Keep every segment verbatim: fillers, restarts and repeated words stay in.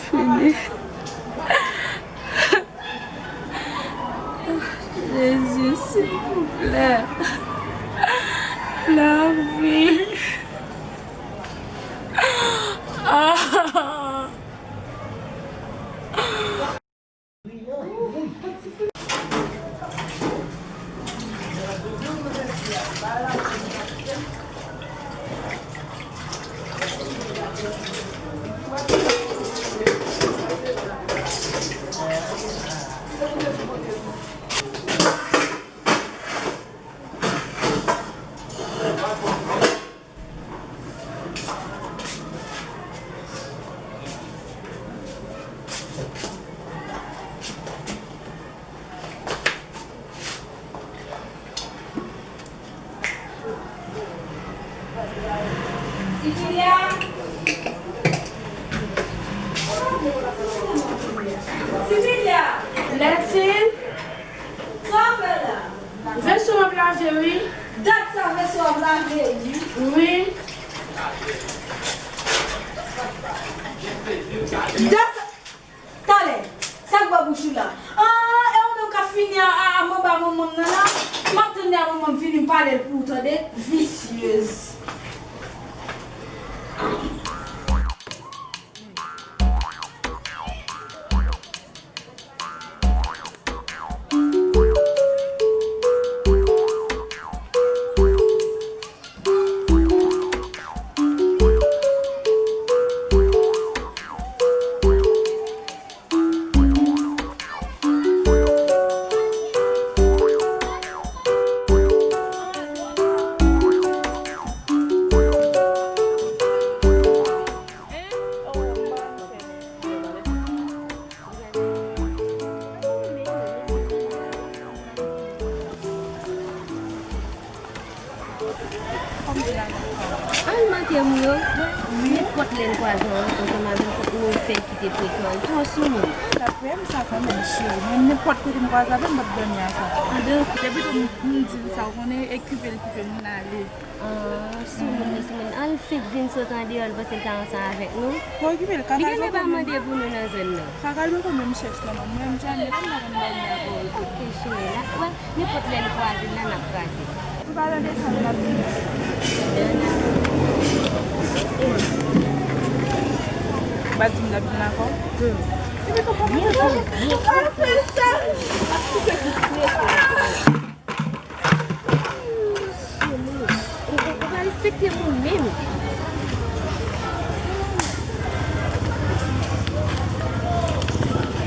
Fini. Jezi, silvouplè. Lavi. Ah. Sicilia! Sicilia! Lètin! Sa w ap fè la? Veso m ap lave, wi. Dat sa veso w ap lave, wi. Wi. Dat sa, talè, sa k ba bouch ou la? Ah, e ou menm k ap fini a, a, a manba manman m nan la? M ap tann lè a manman m vini m pale l pou ou, tande? Visyez. Al manke m yo, nenpòt lè n kwaze an, ansanm avè l, fòk nou fè l kite frekan, l twò soumoun. L ap peye m sa kanmenm, cheri. Mwen, nenpòt kote m kwaze avè l, m p ap dòmi a sa. Depi tou m, m di l sa, ou konnen, e kipe l kipe m, m ale. Ah, soumoun li, soumoun. Al fenk vin sot andeyò, li panse l ka ansanm avèk nou. Pa okipe l, kaka l poko menm. Li genlè pa mande pou nou nan zòn nan. Kaka l poko menm chèch nan men m. Mwen menm, janm, m pa konn dòmi avè w. Ok, cheri, la, wè, nenpòt lè n kwaze l la, n ap kwaze. Ou pa tande sa m ap di? Ou pa di m n ap vin akò? Hmm. Epi tou pa mande sa. Ou pa fè sa. Ou, ou, ou pa respekte moun menm.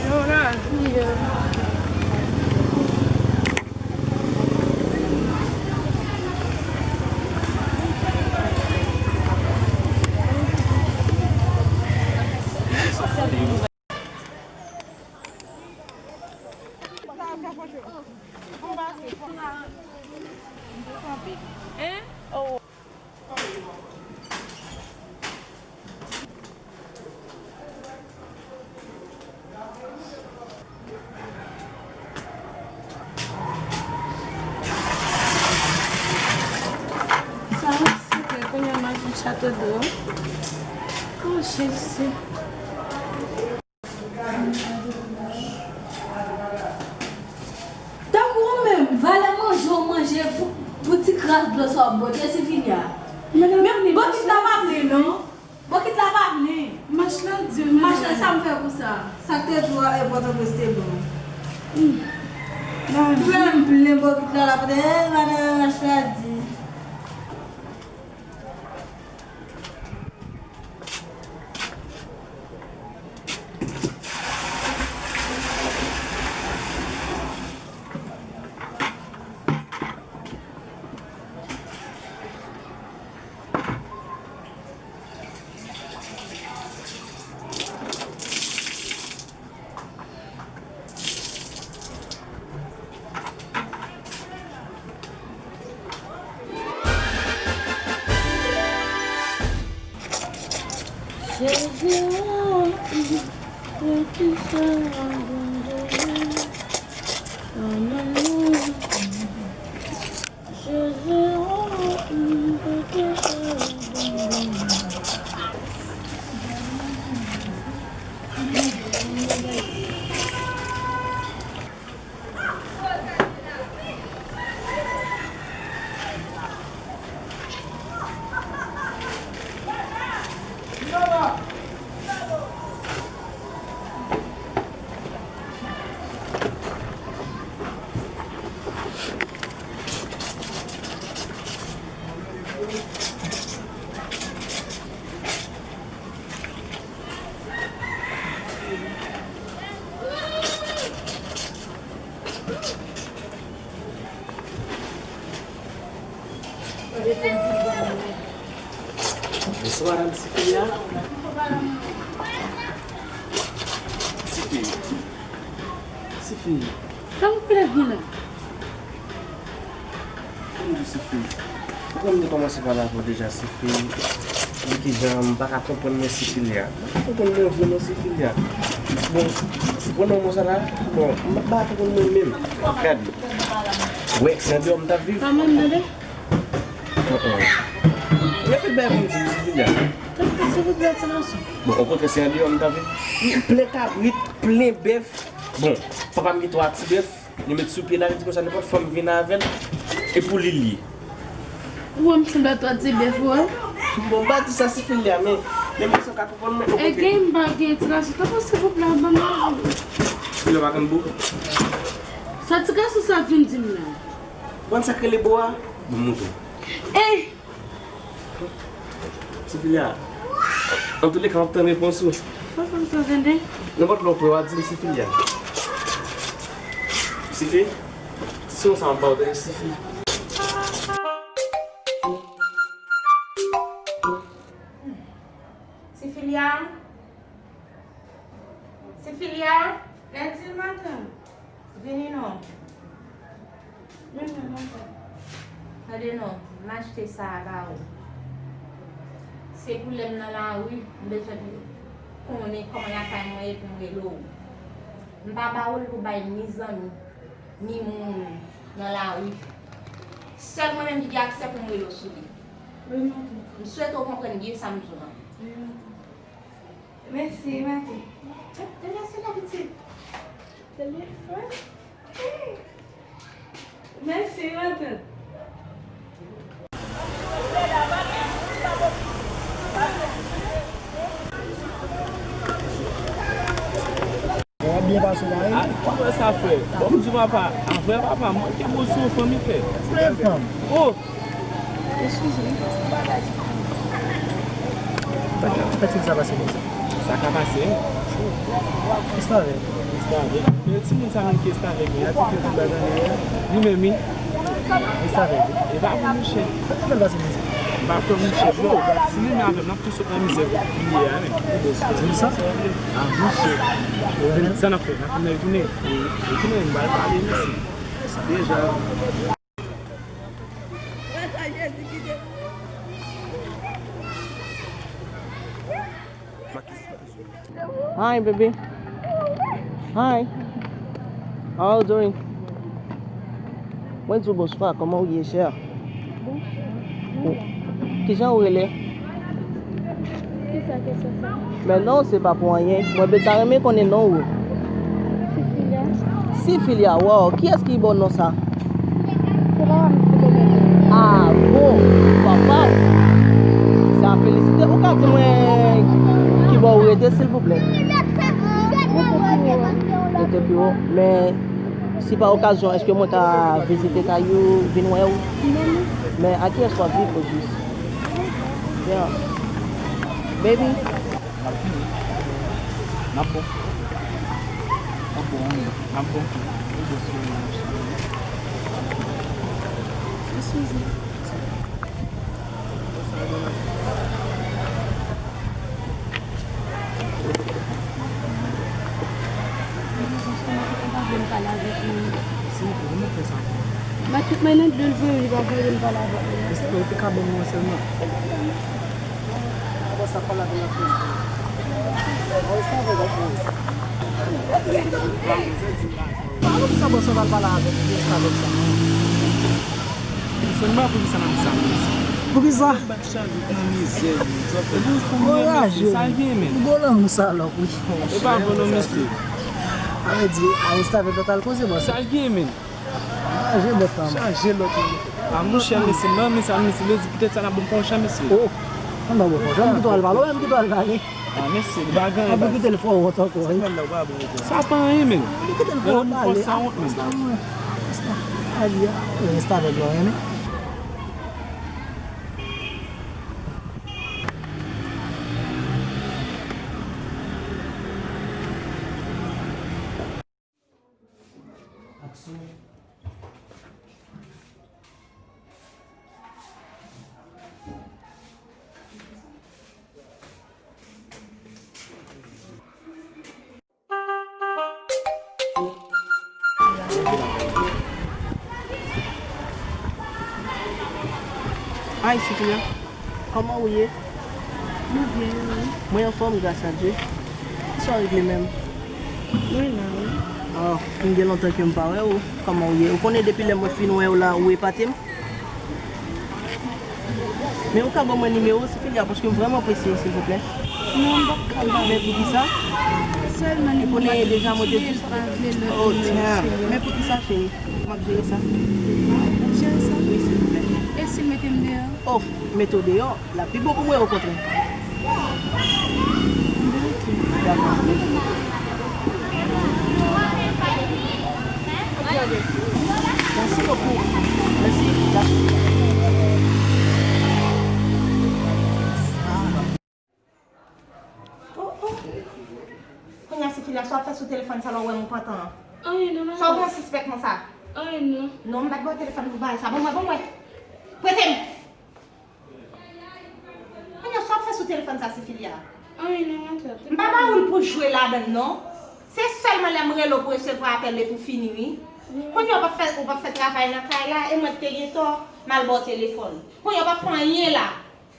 Yon lavi, euh. Sa, se ke kounye a m ap jwenn chato dlo. Oh, Jezi. Tankou ou menm, valè manje w manje pou, pou ti kras dlo sa w ap bwè, kiyès ki fini a? Men bokit la pa plen non. Bokit la pa plen. Mach la di, mach la, sa m fè pou sa? Sa k te di w a, e Pòtoprens te bon. Ou wè m plen bokit la, l ap fè, eh, madan mach la di. Jezi, poukisa w abandone m? Jezi, poukisa w abandone m? Bonswa, madanm Sifilia. Sifi. Sifi. Sa w koule vin la? Bonjou, Sifi. Ou konn m te kòmanse pale avè w deja, Sifi. Di kijan m pa ka konprann mwen Sifilia. M pa ka konprann mwen vre non Sifilia. Bon, ou konn non mwen sa la? Bon, m pa ka konprann mwen menm. Gade. Wè, se andeyò m t ap viv. Kòman m tande? Repete bagay pou m di w, Sifilia. Tanpri, silvouplè, ti gason. Bon, okontrè, se andeyò m t ap viv. Plen kabrit, plen bèf. Bon, papa m gen twa ti bèf. Li met sou pye l, li di konsa, nenpòt fanm vin avè l, e pou li l ye. Ou wè m sanble twa ti bèf, ou wè? Bon, m pa di sa, Sifilia, men, men m panse w ka konprann mwen. E gen m pa gen ti gason, tanpri, silvouplè, ban m lajan. Sifilia pa konn bo. Sa ti gason sa vin di m la. Konn sa k rele bo a? Bon, m montre w. Ey! Sifilia, antouleka, m ap tann repons ou. Papa m tou tande. Nenpòt lè w prè, w a di m Sifilia. Sifi, ti sinon sa m ap ba w tande, Sifi. Sifilia? Sifilia? Lè di l maten. Vini non. Men mwen maten. Tande non, m achte sa a ba ou. Se pou lè m nan lari, m bezwen konnen kòman lakay mwen ye pou m rele w. M pa ba ou l pou bay ni zanmi, ni moun nan lari. Sèl mwen menm ki gen aksè pou m rele w sou li. Wi, maten. M swete w konprann byen sa m di w lan. Wi, maten. Mèsi, maten. Tande sa la, pitit. Telefòn? Mèsi, maten. W ap byen pase la, wi. A, ou wè sa, frè? Bon, m di papa, a, vrè papa, manke mo sou fanmi fè. Vrè fanm. Oh! Eskize m. Fè ti sa pase konsa. Sa ka pase, wi. Restavèk. Restavèk. Men timoun sa menm ki restavèk, wi, a ti fi ki bay zanmi yo. Li menm, wi. Restavèk. E pa pou mouche. Sa ka fè l pase konsa. M pa kwè mouche, bro. Si li menm avè m, n ap tou sot nan mizè kote li ye a menm. Di sa? A, mouche. Sa n ap fè, n ap tounen, tounen. E, e tounen, m pral pale, mèsi. Deja. Hi, baby. Hi. How are you doing? Mwen di w bonswa, kòman w ye, chè? Bonswa. Kijan w rele? Kisa kesyon sa? Men non, se pa pou anyen. Mwen ben ta renmen konnen non ou. Sifilia. Sifilia, wow. Kiyès ki ba w non sa? Se papa m ki te mete. Ah, bon. Papa w. Sa felisite. Ou ka di mwen ki bò ou rete, silvouplè? Rete pi wo. Rete pi wo. Men, si pa okazyon, èske mwen ka vizite kay ou, vin wè w? Non, non. Men a kiyès w ap viv, ojis? Yeah. Baby. N ap vini. N ap bon. N ap bon, wi. N ap bon. Eskize. Ou pa vle m pale avèk li. Si, pou mwen fè sa pou ou. Matik mwen nan dwe l voye, li pa vle m pale avèk li. Èske ou te ka ban mwen sèlman? Kòman sa pale avèk la polis? Mwen sa avèk la polis. Alò, poukisa bòs mwen pa al pale avèk li, restavèk sa? Sèlman poukisa n ap di sa, mesye? Poukisa? Bat chak jou nan mizè, wi. Sa fè. Bon, raje. Sa gen, men. Gwo lanmou sa lòk, wi. E pa bon non, mesye. Sa vle di, a restavèk lòt al koze, bòs. Sa gen, men. Chaje lòt la. Chaje lòt la. A monchè, mesye, manmi sa, mesye, li di poutèt sa n ap bon fon chan, mesye. Oh, an ba bon fon chan, m kite w al pale, ou menm kite w al pale. A mesye, li pa gen anyen. An pou kite l fò wont ankò, wi. Sa pa anyen, men. Li kite l fò wont pale. Sa wont, men. Sa wont. Sa wont. Restavèk la, men. Aksyon. Ay, Sifilia, kòman ou ye? Mwen byen, wi. Mwen anfòm, gras a Dye. Kisa w regle menm? Mwen la, wi. Ah, m gen lontan ke m pa wè w. Kòman ou ye? Ou konnen depi lè mwen fin wè w la, ou epate m. Men ou ka ban mwen nimewo Sifilia, paske m vrèman apresye w, silvouplè. Non, m p ap ka ba w. Men poukisa? Sèlman nimewo a te itilize, pa vle lòt nimewo, silvouplè. Oh, damn. Men poukisa, cheri? M ap jere sa. W ap jere sa? Wi, silvouplè. E si l mete m deyò? Oh, mete w deyò? L ap pi bon pou mwen, okontrè. Dakò. Mèsi bokou. Mèsi. Oh, oh. Kounye a, Sifilia, sa w ap fè sou telefòn sa la, w wè m pantan an? Anyen non, matant. Sa w gen sispèk konsa? Anyen non. Non, m pa t ba w telefòn pou bagay sa. Ban mwen, ban mwen. Prete m. Kounye a, sa w ap fè sou telefòn sa, Sifilia? Anyen non, matant. M pa ba ou l pou jwe ladan l, non. Se sèlman lè m rele w pou resevwa apèl epi w fini, wi. Wi. Kounye a, w p ap fè, w p ap fè travay nan kay la, e mwen ki te gen tò, m al ba w telefòn. Kounye a, w p ap fè anyen la.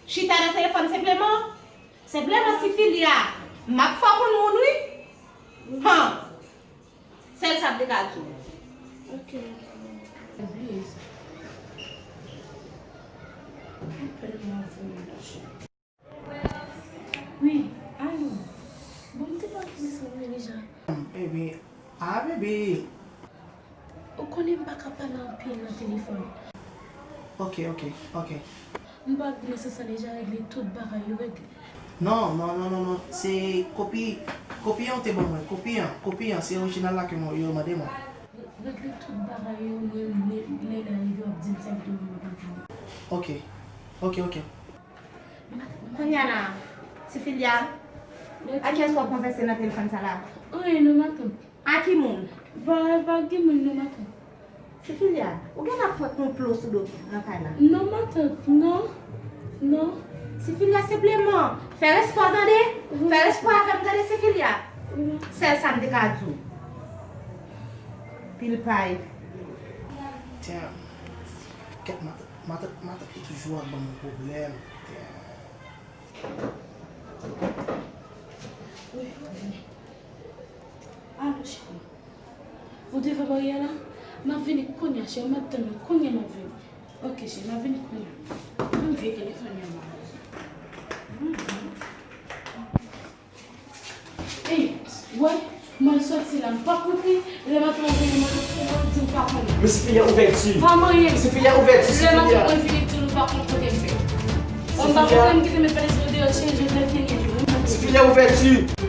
Chita nan telefòn senpleman. Senpleman, Sifilia, m ap fè w konn moun, wi. Han! Sèl sa m te ka di w. Ok, matant. Bliye sa. Apèl mwen voye la, cheri. Wi, alo. Bon, m te pa konnen sa w ye deja. Ebyen, ah, bebe. Ou konnen m pa ka pale anpil nan telefòn. Ok, ok, ok. M pa di nan sans sa deja regle tout bagay yo regle. Non, non, non, non, non. Se kopi, kopi an w te ban mwen. Kopi an, kopi an, se orijinal la ke mwen, yo mande mwen. Re-, regle tout bagay yo, mwen, lè, lè l rive, w ap di m sa ki te rive. Ok, ok, ok. Kounye a la, Sifilia, a kiyès w ap konvèse nan telefòn sa la? Anyen non, matant. A ki moun? Pa, pa gen moun non, matant. Sifilia, ou genlè ap fè konplo sou do m nan kay la. Non, matant, non. Non. Sifilia, senpleman, fè respè w tande. Fè respè w avè m tande, Sifilia. Sèl sa m te ka di w. Pil pay. Damn. Kèt, matant, matant, matant li toujou ap ban m pwoblèm. Damn. Wi, wi. Alo, cheri. Ou devan baryè la? M ap vini kounye a, cheri. M ap tann ou kounye a, m ap vini. Ok, cheri, m ap vini kounye a. Ban m veye telefòn nan men w. Ey, wè, mwen soti la, m p ap rantre. Lè matant mwen vini, mwen di w pa konnen. Men Sifilia, ouvèti. Pa manyen. Sifilia, ouvèti, Sifilia. Lè matant mwen vini, di l ou pa konn kote m fè. Bon, m pa konprann ki te met pale sou deyò, cheri, Jozèf te gen jwe. Sifilia, ouvèti.